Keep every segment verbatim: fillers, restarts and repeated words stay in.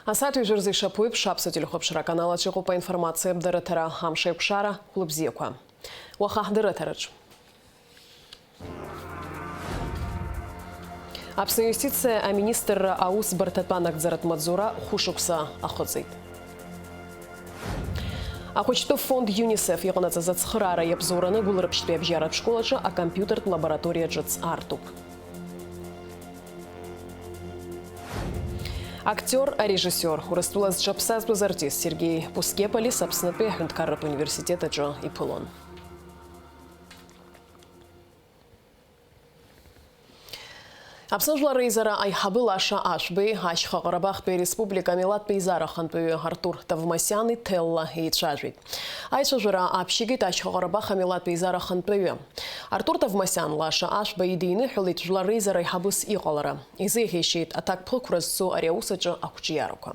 Асааҭ ҩажәа рзы ишаԥу еиԥш, Аԥсуа телехәаԥшра аканал аҿы иҟоуп аинформациа абдарыҭара. Амш еиқәшара, хәлыбзиақәа. Уаха ҳдырыҭараҿ. Аԥсны аиустициа аминистрра аусбарҭатә анагӡаратә маҵзура хәышықәса ахыҵит. Ахәыҷтәы фонд ЮНИСЕФ иҟанаҵаз ацхыраара иабзоураны Гәылрыԥшьтәи абжьаратә школ аҿы акомпиутертә лабораториа ҿыц аартуп. Актиор, арежиссиор, Урыстәыла зҽаԥсазтәыз артист Сергеи Пускеполис Аԥснытәи аҳәынҭқарратә университет аҿы иԥылон. Аԥсны Жәлар Реизара аиҳабы Лаша Ашәбеи Ашьха Ҟарабахтәи Ареспублика амилаҭтә еизара ахантәаҩы Артур Тавмасиани Ҭелла еицәажәеит. Аицәажәара аԥшьигеит Ашьха Ҟарабах амилаҭтә еизара ахантәаҩы. Артур Тавмасиан Лаша Ашәба идиныҳәалеит Жәлар Реизара аиҳабыс иҟалара. Изеиӷьеишьеит аҭакԥхықәра зцу ари аус аҿы ақәҿиарақәа.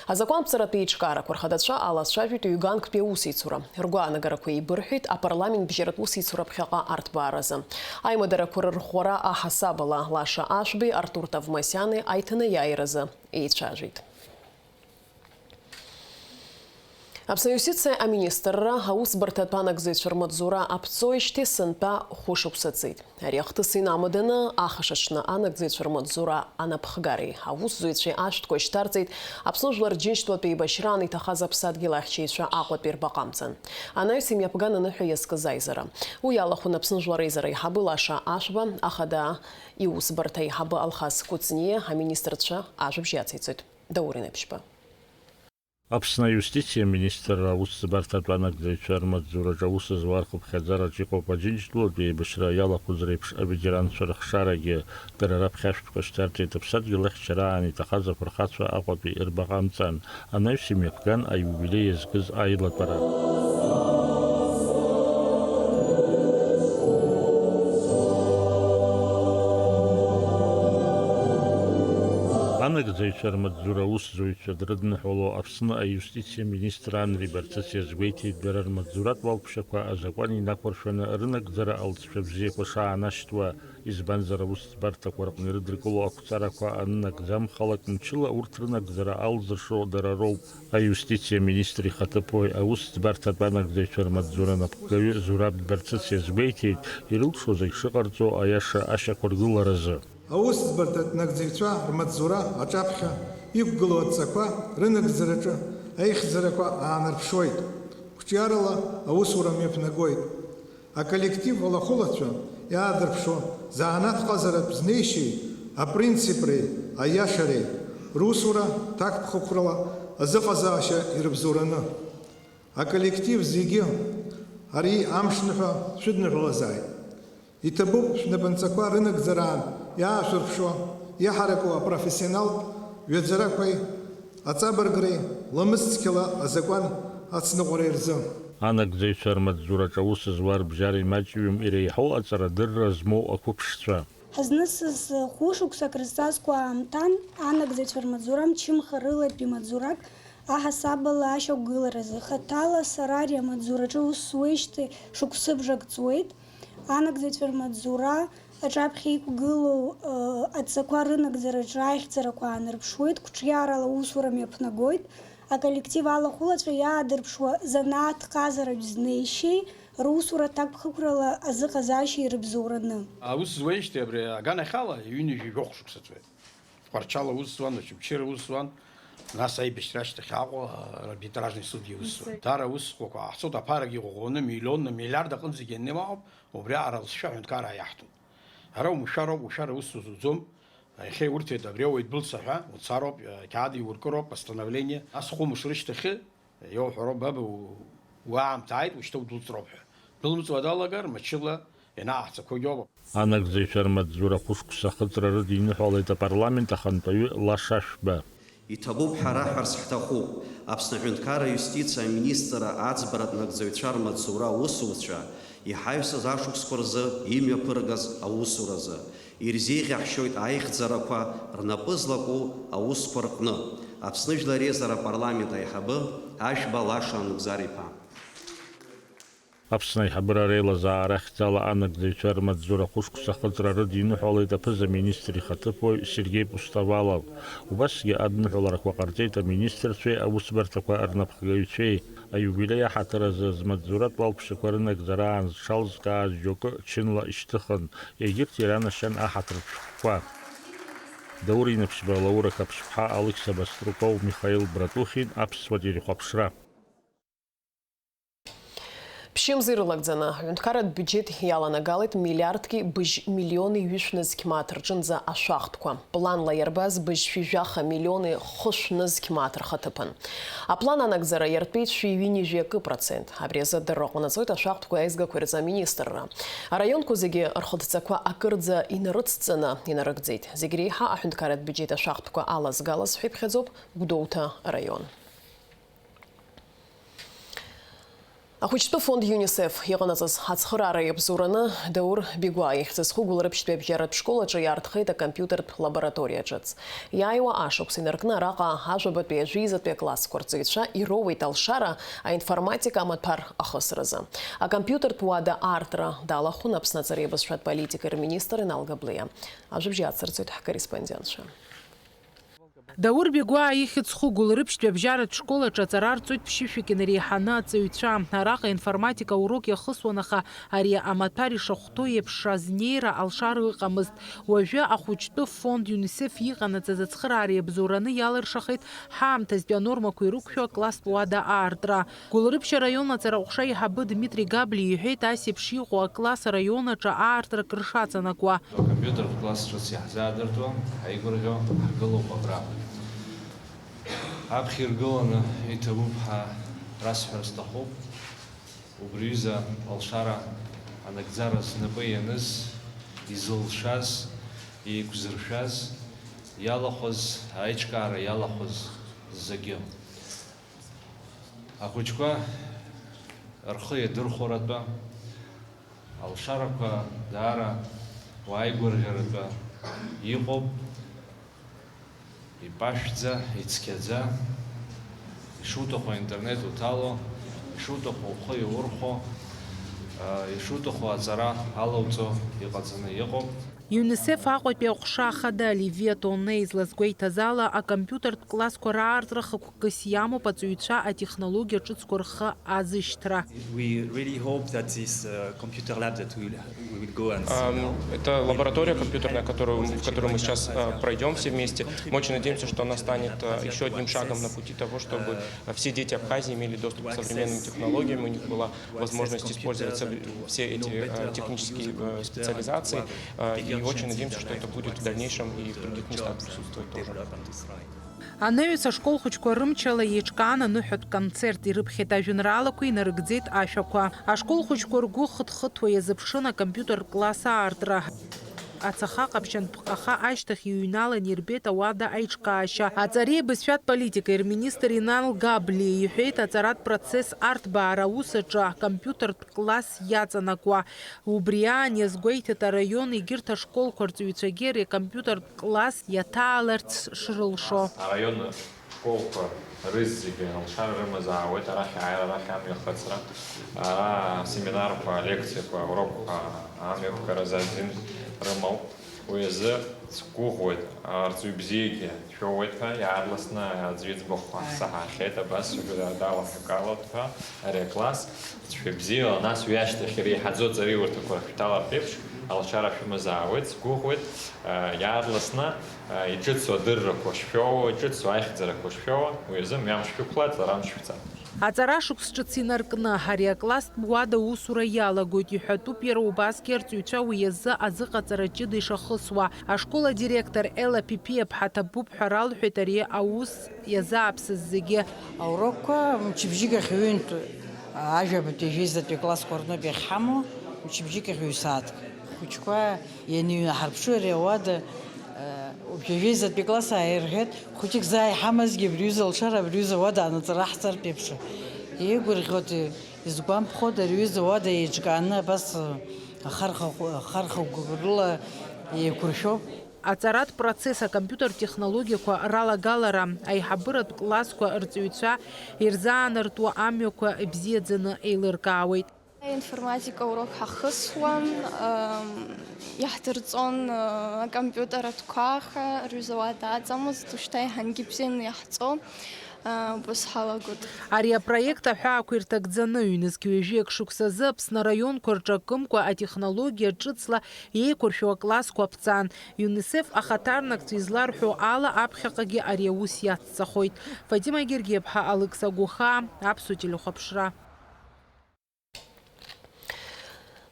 Азакәанԥҵаратә еиҿкаарақәа рхадацәа алацәажәеит ҩганктәи аусеицура. Ргәаанагарақәа еибырҳәеит апарламент бжьаратә усеицура ԥхьаҟа арҭбааразы. Аимадарақәа рырӷәӷәара аҳасабала Лаша Ашәбеи Артур Тавмасиани аиҭанаиааиразы еицәажәеит. Аԥсны аиустициа аминистрра аусбарҭатә анагӡаҩцәа рмаҵзура аԥҵоижьҭеи сынтәа хәышықәса ҵит. Ари ахҭыс инамаданы, ахашаҽны анагӡаҩцәа рмаҵзура анапхгареи аусзуҩцәеи ашәҭқәа шьҭарҵеит Аԥсны Жәлар Џьынџьтәылатә еибашьраан иҭахаз аԥсадгьыл ахьчаҩцәа Аҟәатәи рбаҟа амҵан. Анаҩс имҩаԥган аныҳәа иазкыз аизара. Уи иалахәын Аԥсны Жәлар Реизара аиҳабы Лаша Ашәба, ахада иусбарҭа аиҳабы Алхас Кәыҵниа, аминистрцәа ажәабжь иациҵоит Даур Инаԥшьба. Аԥсны аиустициа аминистрра аусӡбарҭатә анагӡаҩцәа рмаҵзураҿы аус зуа рхыԥхьаӡараҿ иҟоуп Аџьынџьтәылатәи еибашьра иалахәыз реиԥш аветеранцәа рыхшарагьы. Дара раԥхьа ашәҭқәа шьҭарҵеит аԥсадгьыл ахьчара аан иҭахаз афырхацәа Аҟәатәи рбаҟа амҵан, анаҩс имҩаԥган аиубилеи иазкыз аилатәара. Анагӡаҩцәа рмаҵзура аусзуҩцәа дрыдныҳәало Аԥсны аиустициа министр Анри Барцыц иазгәеиҭеит, дара рмаҵзуратә уалԥшьақәа азакәан инақәыршәаны рынагӡара алҵшәа бзиақәа шаанашьҭуа, избанзар, аусӡбарҭақәа рҟны ирыдыркыло ақәҵарақәа анынагӡамхалак, мчыла урҭ рынагӡара алзыршо дара роуп. Аиустициа министр ихаҭыԥуаҩ аусӡбарҭатә анагӡаҩцәа рмаҵзура анапхгаҩы Зураб Барцыц иазгәеиҭеит, ирылшо зегь шыҟарҵо аиаша ашьақәыргыларазы. Аусӡбарҭатә нагӡаҩцәа рмаҵзура аҿаԥхьа иқәгылоу адҵақәа рынагӡараҿы аихьӡарақәа аанарԥшуеит, қәҿиарала аусура мҩаԥнагоит. Аколлектив алахәылацәа иаадырԥшуа занааҭ ҟазаратә знеишьеи апринципреи аиашареи русура ҭакԥхықәрала азыҟазаашьа ирыбзоураны. Аколлектив зегьы ари амшныҳәа шәыдныҳәалазааит. Иҭабуп шәнапынҵақәа рынагӡараан иаашәырԥшуа, иҳараку апрофессионалтә ҩаӡарақәеи аҵабыргреи ламыс цқьала азакәан ацныҟәареи рзы. Анагӡаҩцәа рмаҵзураҿы аус зуа рыбжьара имаҷҩым иреиҳау аҵарадырра змоу ақәыԥшцәа. Ҳазнысыз хәышықәсак рызҵазкуа аамҭан анагӡаҩцәа рмаҵзура мчымхарылатәи маҵзурак аҳасабала ашьақәгыларазы. Хаҭала сара ари амаҵзураҿы аус зуеижьҭеи шықәсыбжак ҵуеит. Анагӡаҩцәа рмаҵзура аҿаԥхьа иқәгылоу, э, адҵақәа рынагӡараҿы аихьӡарақәа аанарԥшуеит, қәҿиарала аусура мҩаԥнагоит, аколлектив алахәылацәа иаадырԥшуа занааҭ ҟазаратә знеишьеи русура ҭакԥхықәрала азыҟазаашьеи рыбзоураны. Аус зуеижьҭеи абри аганахьала ҩынҩажәи жәохә шықәса ҵуеит. Тҟәарчал аус зуан, Очамчыра аус зуан, нас аибашьра ашьҭахь Аҟәа арбитражный суд иус зуан. Даара аус зуақәа ҟаҳҵоит, аԥарагьы ӷәӷәаны, миллионны, миллиард аҟынӡагьы ианнеимаҟоуп, убриаҟара алҵшәа аҳәынҭқарра иаҳҭоит. Ара умшәароуп, ушәар аус узуӡом. Иахьа иурҭеит абри ауаҩ дәылҵ ҳәа, уцароуп, ақьаад иуркыроуп, постановление. Нас хәымш рышьҭахьы иауҳәароуп, баба, у-, уаамҭа ааит, ушьҭа удәылҵроуп ҳәа. Дәылымҵуа далагар, мчыла ианааҳцақәогьы ауп. Анагӡаҩцәа рмаҵзура хәышықәса ахыҵра рыдиныҳәалеит апарламент ахантәаҩы Лаша Ашәба. Иҭабуп ҳәа раҳәарц ҳҭахуп, Аԥсны аҳәынҭқарра аиустициа аминистрра аӡбаратә нагӡаҩцәа рмаҵзура аусуцәа иҳаҩсыз ашықәсқәа рзы имҩаԥыргаз аусуразы, ирзеиӷьаҳшьоит аихьӡарақәа рнапы злаку аусқәа рҟны. Аԥсны Жәлар Реизара апарламент аиҳабы Ашәба Лаша Анугзар-иԥа. Аԥсны аиҳабыра реилазаара ахьӡала анагӡаҩцәа рмаҵзура хәышықәса ахыҵра рыдиныҳәалеит аԥыза-министр ихаҭыԥуаҩ Сергеи Пустовалов. Убасгьы адныҳәаларақәа ҟарҵеит аминистрцәеи аусбарҭақәа рнапхгаҩцәеи. Аиубилеи аҳаҭыр азы змаҵзуратә уалԥшьақәа рынагӡара аан зҽалзкааз џьоукы чынла ишьҭыхын, егьырҭ иранашьан аҳаҭыртә шәҟәқәа. Даур Инаԥшьба, Лаура Қаԥшьԥҳа, Алықьса Баструков, Михаил Братухин, Аԥсуа телехәаԥшра. Ԥшьымз ирылагӡаны, аҳәынҭқарратә биуџьеҭ иаланагалеит миллиардки быжь миллиони ҩышә нызқь мааҭ рҿынӡа ашәахтәқәа. Планла иарбаз быжь шәи жәаха миллиони хышә нызқь мааҭ рхаҭыԥан. Аплан анагӡара иартәеит шәи ҩынҩажәи акы процент. Абри азы адырра ҟанаҵоит ашәахтәқәа аизгақәа рзы аминистрра. Араионқәа зегьы рхыдҵақәа акырӡа инарыцҵаны инарыгӡеит. Зегь реиҳа аҳәынҭқарратә биуџьеҭ ашәахтәқәа алазгалаз ҳәа иԥхьаӡоуп Гәдоуҭа араион. Ахәыҷтәы фонд ЮНИСЕФ иҟанаҵаз ацхыраара иабзоураны Даур Бигәаа ихьӡ зху Гәылрыԥшьтәи абжьаратә школ аҿы иаартхеит акомпиутертә лабораториа ҿыц. Иааиуа ашықәс инаркны араҟа ажәабатәи ажәеизатәи аклассқәа рҵаҩцәа ироуеит алшара аинформатика амаҭәар ахысразы. Акомпиутертә уада аартра далахәын Аԥсны аҵареи абызшәатә политикеи рминистр Инал Габлиа. Ажәабжь иацырҵоит ҳкорреспондентцәа. Даур Бигәаа ихьӡ зху Гәылрыԥшьтәи абжьаратә школ аҿы аҵара арҵоит ԥшьышәҩык инареиҳаны аҵаҩцәа. Араҟа информатика урок иахысуан, аха ари амаҭәар ишахәҭоу еиԥш азнеира алшара ыҟамызт. Уажәы ахәыҷтәы фонд ЮНИСЕФ иҟанаҵаз ацхыраара иабзоураны иалыршахеит ҳаамҭазтәи анормақәа ирықәшәо акласстә уада аартра. Гәылрыԥшь араион аҵараҟәша аиҳабы Дмитри Габлиа иҳәеит, ас еиԥш иҟоу акласс араион аҿы аартра акыр шаҵанакуа. Акомпиутертә класс ҿыц иаҳзаадыртуа, ҳаигәырӷьо ҳгылоуп абра. Аԥхьа иргыланы иҭабуп ҳәа расҳәар сҭахуп. Убри аҩыза алшара анагӡара знапы ианыз, изылшаз, еиқәзыршәаз, иалахәыз, аиҿкаара иалахәыз зегьы. Ахәыҷқәа рхы иадырхәаратәы, алшарақәа даара уааигәырӷьаратәы иҟоуп, ипашәӡа, ицқьаӡа, ишуҭаху аинтернет уҭало, ишуҭаху ухы иаурхәо, ишуҭаху аҵара алауҵо иҟаҵаны иҟоуп. ЮНИСЕФ Аҟәатәи аҟәша ахада Оливиа Тоне излазгәеиҭаз ала, акомпиутертә классқәа раартра хықәкыс иамоуп аҵаҩцәа атехнологиа ҿыцқәа рхы азышьҭра. We really hope that this, uh, computer lab that we will, we will go and see Ам, now это will лаборатория be компьютерная, help которую, в которую мы сейчас, а, пройдёмся вместе. Мы очень надеемся, что она станет, а, ещё одним шагом на пути того, чтобы, а, все дети Абхазии имели доступ к современным технологиям, у них была возможность использовать сов-, все эти, э, технические, э, специализации, э, и очень надеемся, что это будет в дальнейшем и в других местах присутствовать тоже. Анаҩс ашкол хәыҷқәа рымчала еиҿкаан аныҳәатә концерт, ирыԥхьеит ажәеинраалақәа, инарыгӡеит ашәақәа. Ашкол хәыҷқәа ргәы хыҭхыҭуа иазыԥшын акомпиутертә класс аартра. Ацаха ҟаԥшьынтә ҟаха ашьҭахь иҩналан ирбеит ауада аиҿкаашьа. Аҵареи абызшәатә политикеи рминистр Инал Габлиа иҳәеит, аҵаратә процесс арҭбаара аус аҿы акомпиутертә класс иаҵанакуа. Убри аан иазгәеиҭеит араион егьырҭ ашколқәа рҵаҩцәагьы ари акомпиутертә класс иаҭааларц шрылшо. Араион ашколқәа рызегьы алшара рымазаауеит, арахь ааира, арахь амҩахыҵра, ара асеминарқәа, алекциақәа, аурокқәа амҩаԥгаразы азин рымоуп. Уи азы сгәыӷуеит, арҵаҩ бзиагьы дшәоуеит ҳәа, иаарласны аӡәы иӡбахә ҳаҳахьеит, абас уажәы далаҳәакалоит ҳәа, ари акласс. Ҵшәа бзиала, нас уи ашьҭахь иреиҳаӡоу аҵараиурҭақәа шәҭалартә еиԥш, алшара шәымазаауеит, сгәыӷуеит, иаарласны иҿыцу адыррақәа шшәоуа, иҿыцу аихьӡарақәа шшәоуа, уи азы мҩамш шәықәла, ҵарамш шәца. Аҵара шықәс ҿыц инаркны, ари акласстә уада аусура иалагоит, иҳәатәуп иара убасгьы арҵаҩцәа уи азы азыҟаҵара ҷыда ишахысуа. Ашкол адиректор Елла Ԥиԥиаԥҳа ҭабуп ҳәа ралҳәеит ари аус иазааԥсаз зегьы. Аурокқәа мчыбжьык ахь ҩынтә, ажәабатәи жәеизатәи классқәа рнытә иахьҳамоу, мчыбжьык ахь ҩ-сааҭк. Ахәыҷқәа ианыҩнаҳарԥшы ари ауада, ҩажәеизатәи класс ааирҳәеит, хәыҷык заа иҳамазгьы абри аҩыза алшара, абри аҩыза ауада анаҵара ҳҵартә еиԥш. Еигәырӷьоит, изгәамԥхода, ари аҩыза ауада еиҿкааны абас ахархәагә-, ахархәагәык рыла еиқәыршәоуп. Аҵаратә процесс, акомпиутертә технологиақәа ралагалара, аиҳабыратә классқәа рҵаҩцәа ирзаанартуа амҩақәа ибзиаӡаны еилыркаауеит. Аинформатика урок ҳахысуан, ам, иаҳдырҵон, а, акомпиутер атәқәа, аха рҩыза уа дааӡамызт, ушьҭа еиҳангьы бзианы иаҳҵо, а, убас ҳалагоит. Ари апроект аҳәаақәа ирҭагӡаны, ҩнызқь ҩажәиак шықәсазы Аԥсны араионқәа рҿы акымкәа атехнологиа ҿыцла еиқәыршәо аклассқәа ԥҵан. ЮНИСЕФ ахаҭарнакцәа изларҳәо ала, аԥхьаҟагьы ари аус иацҵахоит. Фатима Гергиаԥҳа, Алықьса Гәыхаа, Аԥсуа телехәаԥшра.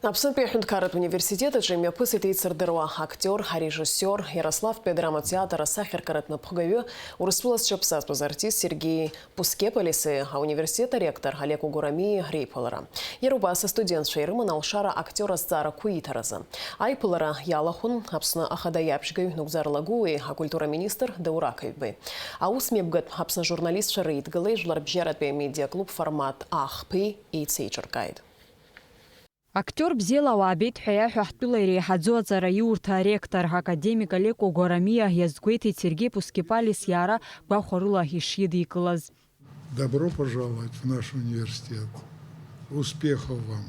Аԥснытәи аҳәынҭқарратә университет аҿы имҩаԥысит еицырдыруа актиор, арежиссиор, Иарославтәи адраматә театр асахьаркыратә напхгаҩы, Урыстәыла зҽаԥсазтәыз артист Сергеи Пускепалиси ауниверситет аректор Олег Угурамиеи реиԥылара. Иара убас астудентцәа ирыман алшара актиор азҵаарақәа иҭаразы. Аиԥылара иалахәын Аԥсны Ахада иаԥшьгаҩ Нугзар Лагәыуеи акультура министр Даур Ақаҩбеи. Аусмҩаԥгатә Аԥсны ажурналистцәа реидгылеи жәларбжьаратәи амедиаклуб Формат ахԥеи еицеиҿыркааит. Актиор бзиала уаабеит ҳәа иаҳәо ҳтәыла иреиҳаӡоу аҵараиурҭа аректор, академик Олег Огорамиа иазгәеиҭеит Сергеи Пускепалис иаара гәахәарыла ишидикылаз. Добро пожаловать в наш университет. Успехов вам.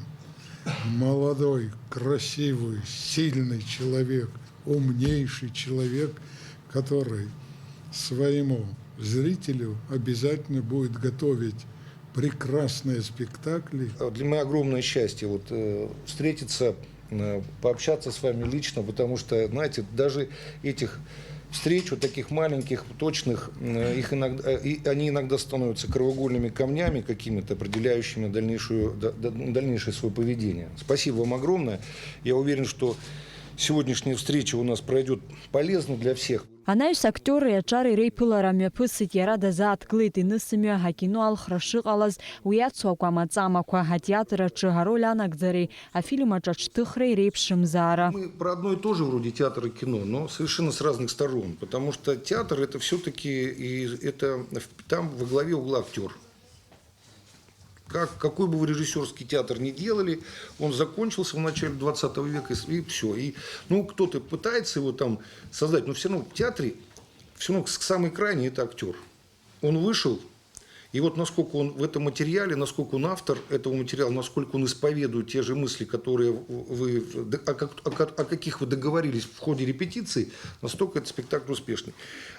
Молодой, красивый, сильный человек, умнейший человек, который своему зрителю обязательно будет готовить прекрасные спектакли. Для меня огромное счастье вот, э, встретиться, э, пообщаться с вами лично, потому что, знаете, даже этих встреч, вот таких маленьких, точных, э, их иногда, э, и они иногда становятся краеугольными камнями какими-то, определяющими дальнейшую, да, да, дальнейшее свое поведение. Спасибо вам огромное. Я уверен, что сегодняшняя встреча у нас пройдет полезно для всех. Анаҩс актиори аҿари реиԥылара мҩаԥысит, иара дазааҭгылеит инысымҩа, акино алхра шыҟалаз, уи ацу акәама ҵамақәа, атеатр аҿы ароль анагӡареи афильм аҿы аҽҭыхреи реиԥшымзаара. Мы про одно и то же вроде театр и кино, но совершенно с разных сторон, потому что театр это всё-таки и это в-, там во главе угла актёр. Как, какой бы вы режиссёрский театр ни делали, он закончился в начале двадцатого века и с-, и всё. И, ну, кто-то пытается его там создать, но всё равно в театре, всё равно с-, самый крайний это актёр. Он вышел, и вот насколько он в этом материале, насколько он автор этого материала, насколько он исповедует те же мысли, которые в-, вы, в-, д-, о как-, о ка-, о каких вы договорились в ходе репетиции, настолько этот спектакль успешный.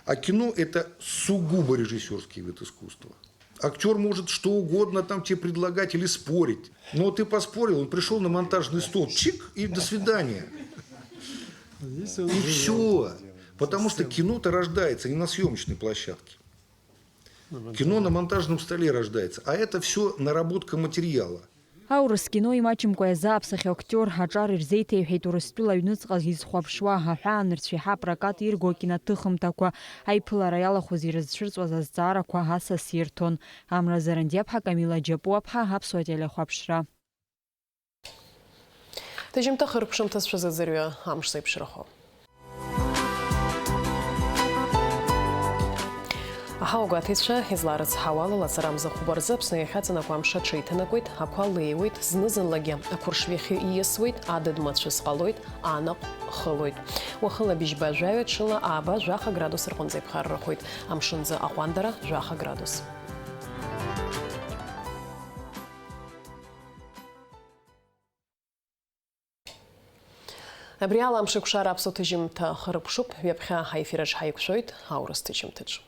А кино это сугубо режиссёрский вид искусства. Актёр может что угодно там тебе предлагать или спорить. Но ты поспорил, он пришёл на монтажный стол, чик, и до свидания. И всё. Потому что кино-то рождается не на съёмочной площадке. Кино на монтажном столе рождается, а это всё наработка материала. Аурыс кино имаҷымкәа иазааԥсахьоу актиор аҿар ирзеиҭеиҳәеит Урыстәыла аҩныҵҟа изхәаԥшуа, аҳәаанырцә еиҳа апрокат ирго акиноҭыхымҭақәа. Аиԥылара иалахәыз ирызцәырҵуаз азҵаарақәа асас ирҭон. Амра Зарандиаԥҳа, Камила Џьапуаԥҳа, Аԥсуа телехәаԥшра. Ҭыжьымҭа хыркәшамҭа шәазыӡырҩы амш зеиԥшрахо. Аҳауагәаҭеицәа изларыцҳауа ала лацарамза хәба рзы Аԥсны иахьаҵанакуа амш аҽеиҭанакуеит, ақәа леиуеит, зны-зынлагьы ақәыршә ҩахьы ииасуеит, адыд мацәыс ҟалоит, анаҟә хылоит. Уахынла быжьба жәаҩа, ҽынла ааба жәаха градус рҟынӡа иԥхаррахоит, амшынӡы аҟәандара жәаха градус. Абри ала амшеикәшара аԥсуа ҭыжьымҭа хыркәшоуп, ҩаԥхьа ҳаефираҿ ҳаиқәшәоит аурыс ҭыжьымҭаҿы.